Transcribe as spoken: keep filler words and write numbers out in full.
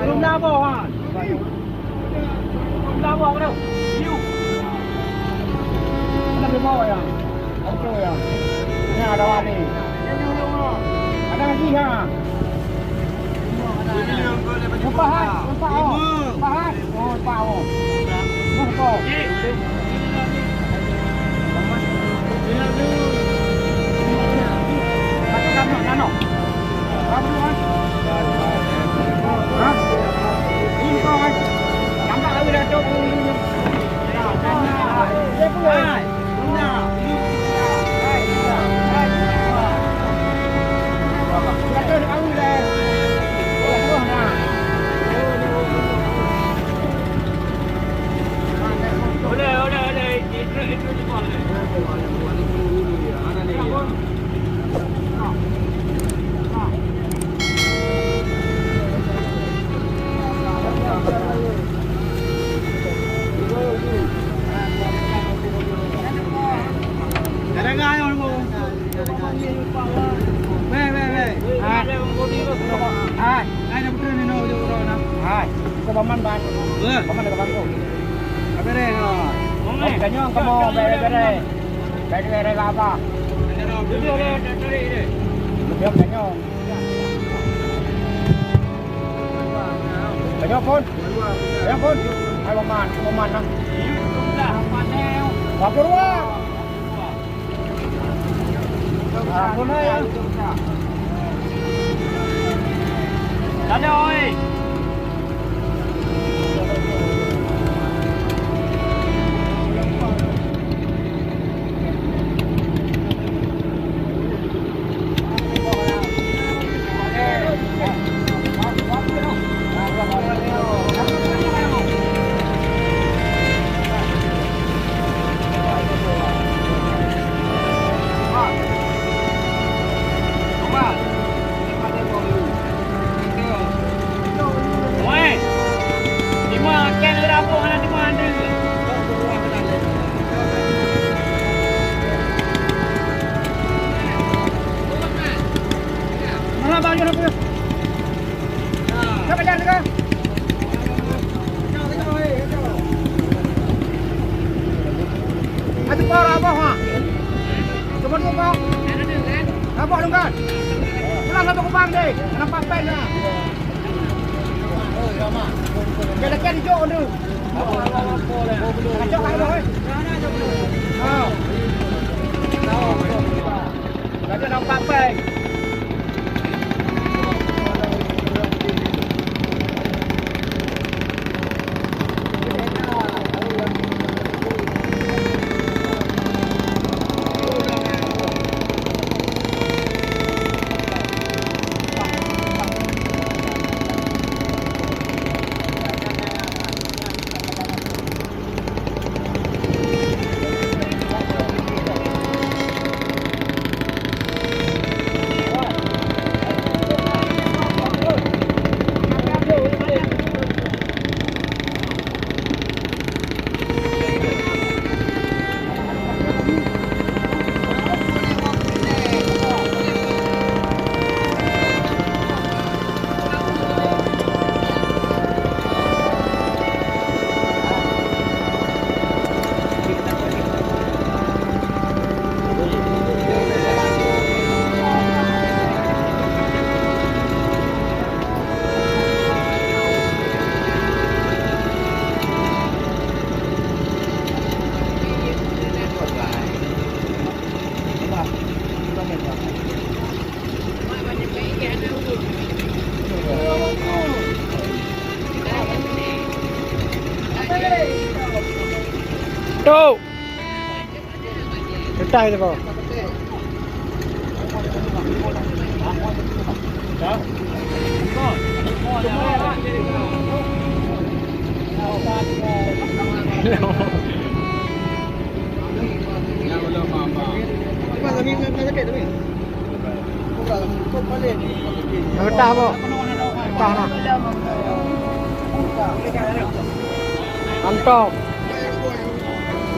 Belum dah boh, ha. Ada lagi, ha. Empat, ha. Empat, oh. Empat, ha. Oh, empat, oh. Empat, oh. Weh, weh, weh. Ah. Ah. Hai, dah betul ni, no, dia orang, nah. Hai. Kau paman, Bang. Weh. Paman dekat bangku. Apa dia, no? Kau tanya kamu, bere, bere. Bere, bere, apa? Dia, dia, dia, dia, dia. Dia tanya. Tanya pun. Tanya pun. Hai, paman, paman, nah. Apa ruang? Atu po raboh, ha. Cuma tu po. Raboh dong kan. Pulang satu kubang deh. Nampak pen lah. Jadi kan hijau tu. Kacau kan tu, eh. Ha. Raja nampak pai. Tu. Teutah itu, Bang. Reutah, Bok. Reutah nah. Mantap.